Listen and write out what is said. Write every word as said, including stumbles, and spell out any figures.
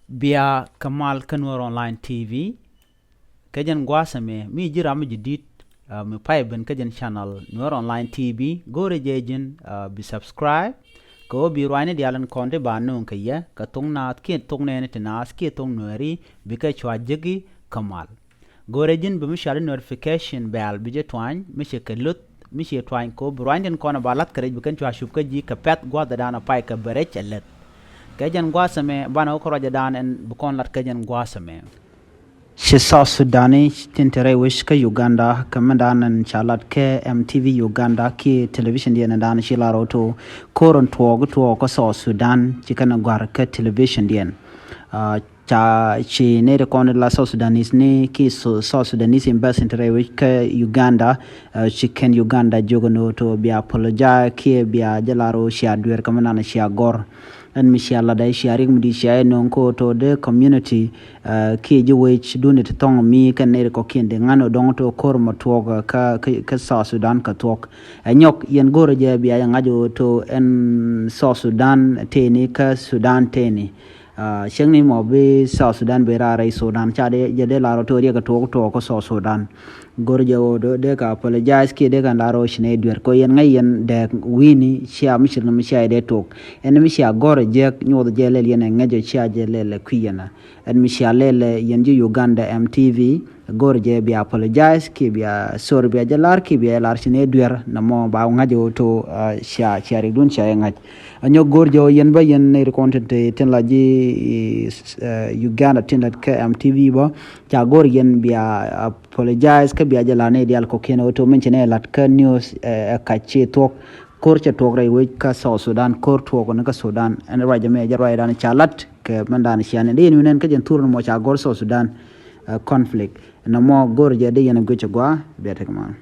Bia kɛ mal kä Nuer Online T V. Kɛ jɛn gua̱a̱th ɛmɛ mi ji̱ ram mi ji̱ di̱t, ah, mi pay ben kä jɛn channel Nuer Online T V. Go̱rɛ jɛ ji̱n, ah, bi subscribe. Kɛ ɣöö bi ruacni diaal in kɔn ti ba nööŋ kɛ yɛ kɛ thoŋ naath kiɛ thoŋ nɛɛni ti naath kiɛ thoŋ Nuɛɛri bikɛ cua jeki kɛ mal. Go̱rɛ ji̱n bi mi cuali notification bell bi jɛ tuany mi cɛ kɛ luth mi cɛ tuany kɛ ɣöö bi ruacni tin kɔn ba lath kɛ rɛc bi kɛn cua cup kä ji̱ kɛ pɛ̈th gua̱a̱th ɛ daan a pay kɛ bɛ rɛc ɛ leth. Kɛ jɛn gua̱a̱th ɛmɛ banɛ wä kä ruacɛ daan ɛn bi kɔn lat kɛ jɛn gua̱a̱th ɛmɛ. Ci South Sudan i̱ tin te rɛy wec kä Uganda kɛ mɛn daan ɛn ca lat kɛ M T V Uganda kiɛ television diɛn ɛn daan ci lar ɣöö to ko̱r ɛn tuɔɔk tuɔɔk kä South Sudan ci kɛn ɛ gɔ̱a̱r kä television diɛn. Ah, ca ci nɛy ti kɔn la South Sudanese ni ki Su- South Sudanese embassy ti rɛy wec kä Uganda, ah, ci kɛn Uganda jiök ɛn ɣöö to bia apologize kiɛ bia jɛ lar ɣöö cia duer kɛ mi nan cia gɔr. Ɛn mi cia lat dee cia riɛk mi di cia ɛ no̱o̱ŋ ko to dee community, ah, kiɛ ji̱ wec duni ti thɔŋ mi kɛn nɛy ti kɔ̱kiɛn di ŋa̱n ɣöö dɔ̱ŋ to ko̱r mɔ tuɔɔk, ah, kä, kä, kä South Sudan kä thuɔ̱k. Ɛ nyɔk yɛn go̱rɛ jɛ bia jɛ ŋa̱c ɣöö to ɛn South Sudan teni kä Sudan teni. Ah, cäŋ ni mɔ bi South Sudan bi raar rɛy Sudan ca dee jɛ dee lar ɔ to riɛk a tuɔɔk tuɔɔk kä South Sudan. Go̱r jɛ ɣöö dee, dee ka apologize kiɛ dee ka lar ɔ ci nɛ duer kɔ yɛn ŋäc yɛn dɛɛk wi̱ni cia mi cir ni mi cia dee tuɔɔk. Ɛn mi cia gɔr a jiɛk nyuɔth jɛ lɛl yɛn ɛ ŋäc ɔ cia jɛ lɛl ɛ kui̱ yɛn a. Ɛn mi cia lɛl ɛ yɛn ji̱ Uganda M T V. Go̱r jɛ bia apologize kiɛ bia sorry bia jɛ lar kiɛ bia lar ci nɛ duer na mɔ ba ŋa̱c ɔ to, ah, cia, cia riɛk dun cia yɛ ŋa̱c. A nyɔk go̱r jɛ ɣöö yɛn bä yɛn nɛy ri kɔn tin te tin la ji̱, eh, Uganda tin la kä M T V bä ca go̱r yɛn bia apologize kä bia jɛ la nɛy diaal kɔ̱kiɛn ɣöö to min ci nɛ lat kä news, eh, ɛ kac ci thuɔ̱k ko̱r cɛ tuɔɔk rɛy wec kä South Sudan ko̱r tuɔɔk ni kä Sudan ɛn ruac ɛmɛ jɛ ruac dan ca lat kɛ mɛn dan cian ni dee yɛn wi̱nɛn kä jɛn thur ni mɔ ca go̱r South Sudan, eh, conflict na mɔ go̱r jɛ dee yɛn guic a gua bia tek man.